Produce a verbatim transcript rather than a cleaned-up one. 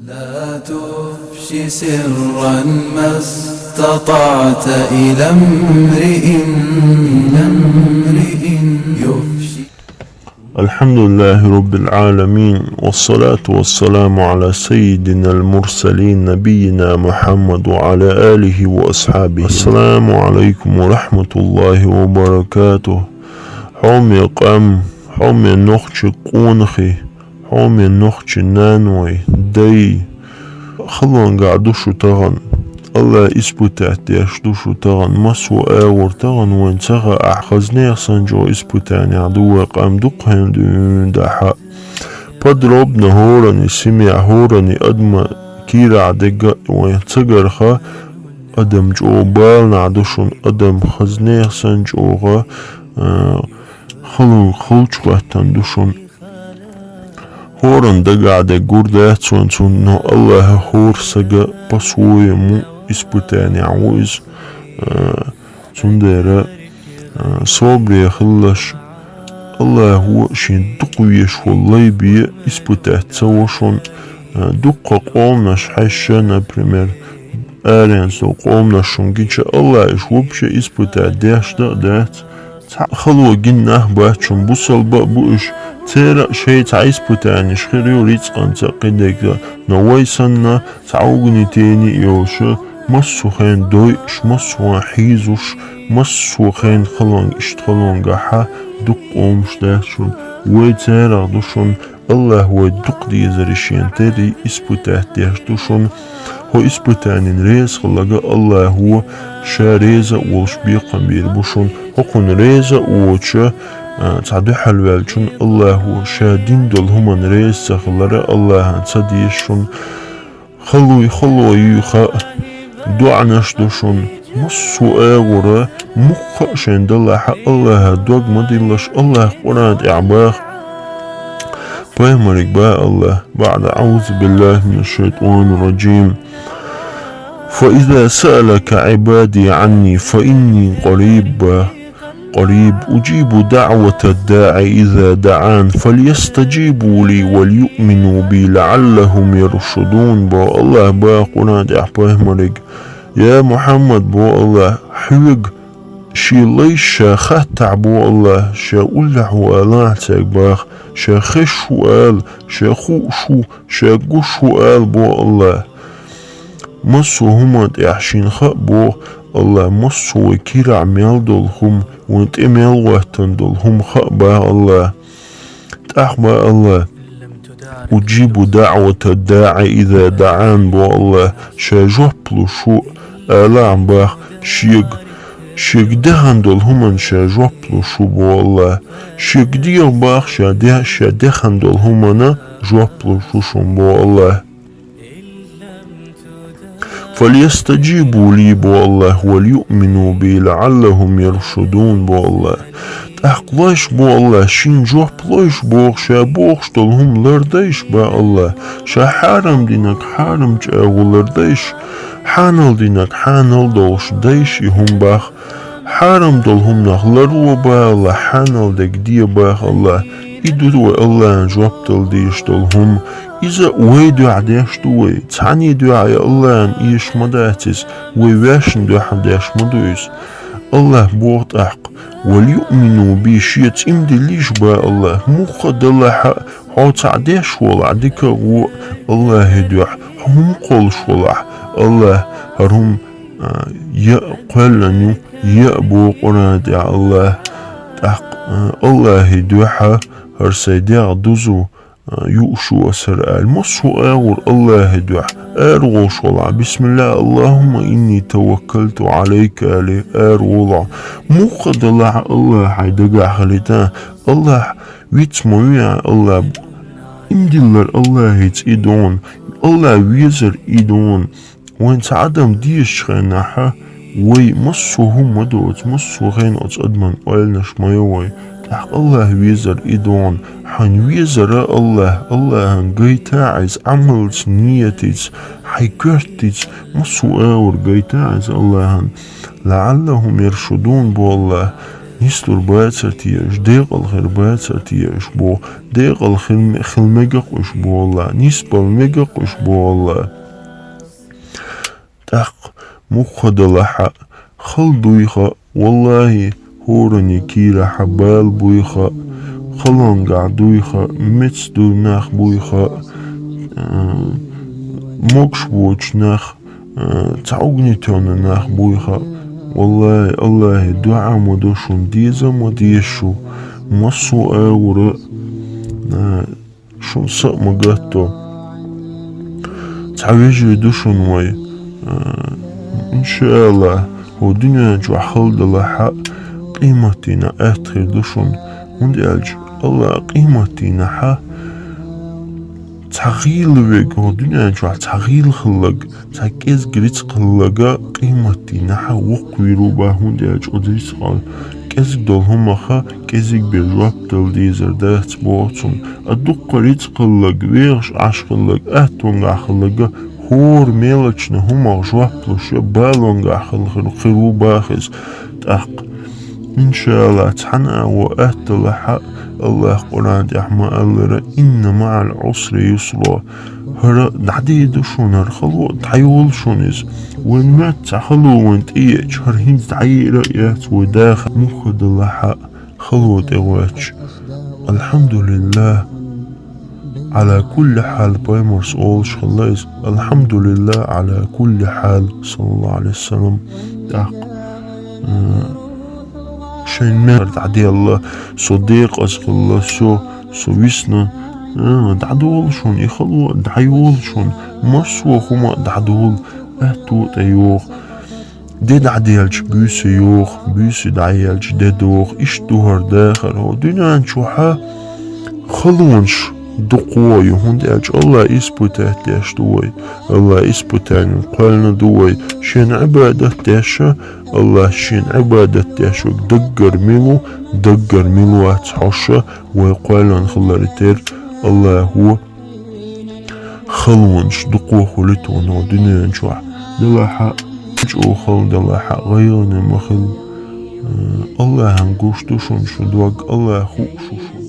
لا تفش سرا ما استطعت إلى امرئ، إلى امرئ يفشي. الحمد لله رب العالمين، والصلاة والسلام على سيدنا المرسلين نبينا محمد وعلى آله وأصحابه. السلام عليكم ورحمة الله وبركاته. Хьоме къам, хьоме нохчи къонахий, хьоме нохчи наной, дай, халонгахь ду шу тахана. АллахӀа испытать деш ду шу тахана. Массо а агӀор тахана вайн ца хаахь, хазнех санна чӀогӀа испытанехь ду вай къам дукха хенахь дуьйна дахьа. Подробно хӀоранна семья, хӀоранна адама кийрахь дерг а вайн ца гарха, адам чӀогӀа баланехь ду шуна, адам хазнех санна чӀогӀа, а, халонга халчу хӀоттана ду шуна. ХӀоранна дагахь дерг гур дац вайн цунна, но АллахӀа хӀора сага по-своему испытанехь ву иза. А, цундела, а, собаре хилалаш, АллахӀа шен дукха везаш волу лай бен испытать ца во шуна. А, дуккха къоманаш хьаьжча, например, аренца долу къоманаш шуна гича, АллахӀа уьш вообще испытать деш дан а дац. Цхьаъ хало гина нах бац шуна, бусалба а бу уьш, церан а шайн цхьа испытанеш хир ю рицкъанца а кхидерг а, но вай санна цхьа угнетение а йолуш, массо а хенахь дойуш, массо а хьийзош, массо а хенахь халонга, иштта халонгахь дукха къоманаш дац шуна, вай царах ду шуна. АллахӀа вай дукха дезарий шена терра испытать деш ду шуна. ХӀокху испытанина реза хиларга АллахӀа ша реза а волуш бекхам бийр бу шуна. ХӀокхунна реза а воцуш, а, цхьа дуьхьал ваьллачунна АллахӀа ша дина долу хӀуманна реза ца хилар АллахӀана ца деза шуна. Халой, хало юй хаьа, доӀанаш ду шуна. Массо а агӀора, муьлхха а шайн далахь, АллахӀа дог ма диллалаш, АллахӀа Къуръан тӀехь баха. Пайхамарига баха АллахӀа, بعد أعوذ بالله من الشيطان الرجيم. فإذا سألك عبادي عني فإني قريب, баха. قريب أجيب دعوة الداع إذا دعان فليستجيبوا لي وليؤمنوا بي لعلهم يرشدون, боху АллахӀа, баха Къуръан тӀехь пайхамарига. Я Мухьаммад, боху АллахӀа, хьоьга шен лайш ша хаттахь, боху АллахӀа, ша уллехь ву алахь цаьрга, баха, ша хезаш ву ала, ша хууш ву, ша гуш ву ала, боху АллахӀа. Массо а хӀуманна тӀехь шена хаьа, боху АллахӀа, массо а вай кийрахь мел долу хӀума, вайн тӀе мел хӀоьттина долу хӀума хаьа, баха АллахӀа. ТӀаккха баха АллахӀа: أجيب دعوة الداع إذا دعان, боху АллахӀа, ша жоп луш ву, алахь, баха, шега, шега дехна долу хӀуманна ша жоп луш ву, боху АллахӀа. Шега деха, баха, ша де-, ша дехна долу хӀуманна жоп луш ву шуна, боху АллахӀа. فليستجيبوا لي, боху АллахӀа, وليؤمنوا بي لعلهم يرشدون, боху АллахӀа. ТӀаккха лойша, боху АллахӀа, шена жоп лойша, боху, ша бохуш долу хӀума лардайша, баха АллахӀа, ша хьарам динарг хьарам чӀагӀо лардайша, хьанал динарг хьанал долуш дайша и хӀума, баха. Хьарам долу хӀуманах ларло, баха АллахӀа, хьанал дерг де, баха АллахӀа. И ду вай АллахӀана жоп дала дезаш долу хӀума. Иза вай дуьхьа деш ду вай. Цхьанний дуьхьа и АллахӀана эшаш ма дац иза. Вай ваьшна дуьхьа деш ма ду иза. АллахӀа боху тӀаккха: وليؤمنوا بي, шен цӀе-м диллийша, баха АллахӀа, муьлхха а далахь а, хьо цхьаъ деш волахь дика а, вон а, АллахӀе дуьхьа, хьо хӀума кхоллуш волахь, АллахӀа хӀара хӀума, а, яа кхоьллина ю, яа, боху Къуръан тӀехь АллахӀа. ТӀаккха, а, АллахӀе дуьхьа хӀара сайн дегӀ дузу, а, юуш ву аса хӀара, аьлла, массо а агӀор АллахӀе дуьхьа араволуш волахь, بسم الله اللهم إني توكلت عليك, аьлла, араволахь. Муьлхха а далахь а, АллахӀ хьайн дагахь хилийта, АллахӀ виц ма ву, АллахӀ, иман диллар АллахӀаца и ду хьуна, АллахӀ везар и ду хьуна. Вайн цхьа адам дезачу хенахь, вай массо а хӀума ма доцу, массо а хенахь оцу адаман ойланаш ма йо вай. ТӀаккха АллахӀ везар и ду хьуна. Хьайна везара АллахӀ, АллахӀана гайта Ӏа иза Ӏамалца, ниятица, хьайн коьртица, массо а агӀор гайта Ӏа иза АллахӀана. لعلهم يرشدون, боху АллахӀа. Нислур бацар те уж, декъала хир бацар те уж боху, декъала хир ме-, хила мега-кх уж боху АллахӀа, нисбала мега-кх уж боху АллахӀа. ТӀаккха мухха далахь а, хала дуй-кх, валлахӀи, хӀоранна кийрахь а бала буй-кх, халонгахь дуй-кх, меца дуй нах буй-кх, а, могуш боцу нах, а, цхьа угнетённый нах буй-кх. ВаллахӀи, АллахӀе дуӀа ма до шуна, деза а ма деза шу, массо а агӀора, а, шуна са а ма гатдо. Цхьа вежарий ду шуна вай, а, иншааллахӀ, хӀокху дуьнен чохь хала далахь а, къематдийнахь атта хир ду шуна, хӀунда аьлча АллахӀа къематдийнахь а цхьа гӀийла верг, хӀокху дуьнен чохь цхьа гӀийла хилларг, цхьа кӀезиг рицкъ хилларг къематдийнахь а воккхавийр ву бах, хӀунда аьлча оцу рицкъан кӀезиг долу хӀуманах кӀезиг бен жоп дала дезар дац боху цунна. А дуккха рицкъ хилларг, вехаш Ӏаш хилларг, аттонгахь хилларг хӀора мелочный хӀуманах жоп луш я, балонгахь хилла хир, хир ву бах иза. ТӀаккха, иншааллахӀ, цхьана а вон атта далахь а, АллахӀа Къуръан тӀехь ма-аллара: «Инна маӀал Ӏусри юсра». ХӀара дӀаде ду шуна, хӀара хало а дӀайолу шуна иза. Вайн моьтту цхьа хало вайна тӀееача, хӀара хӀинца дӀаер а яц вай дахар. Мухха далахь а, хало тӀе гӀоьртича, «АлхьамдулиллахӀ Ӏала кулли хьал», пайхамарс олуш хилла иза: «АлхьамдулиллахӀ Ӏала кулли хьал», саллаллахӀу Ӏалайхи ва саллам. ТӀаккха, а, шайн мехар дӀаделла, со декъаза хилла, со, со висна, а, дӀадолу шуна, и хало а дӀайолу шуна, массо а хӀума а дӀадолу, аьтто а тӀейогӀу. Де дӀаделча, буьйса йогӀу, буьйса дӀаелча, де догӀу, иштта ду хӀара дахар. ХӀокху дуьнен чохь халонаш дукха ю, хӀунда аьлча АллахӀа испытать деш ду вай. АллахӀа испытанина кхоьллина ду вай. Шена Ӏибадат деш а, АллахӀа шена Ӏибадат деш верг даггара мила ву, даггара мила вац хьожуш а, вай кхоьллина хиларе терра АллахӀа халонаш дукха хуьлу тхуна хӀокху дуьнен чохь. Далахь а, чӀогӀа хала далахь а, гӀайгӀане ма хила. АллахӀана гуш ду шуна шун дог, АллахӀа хууш ву шуна.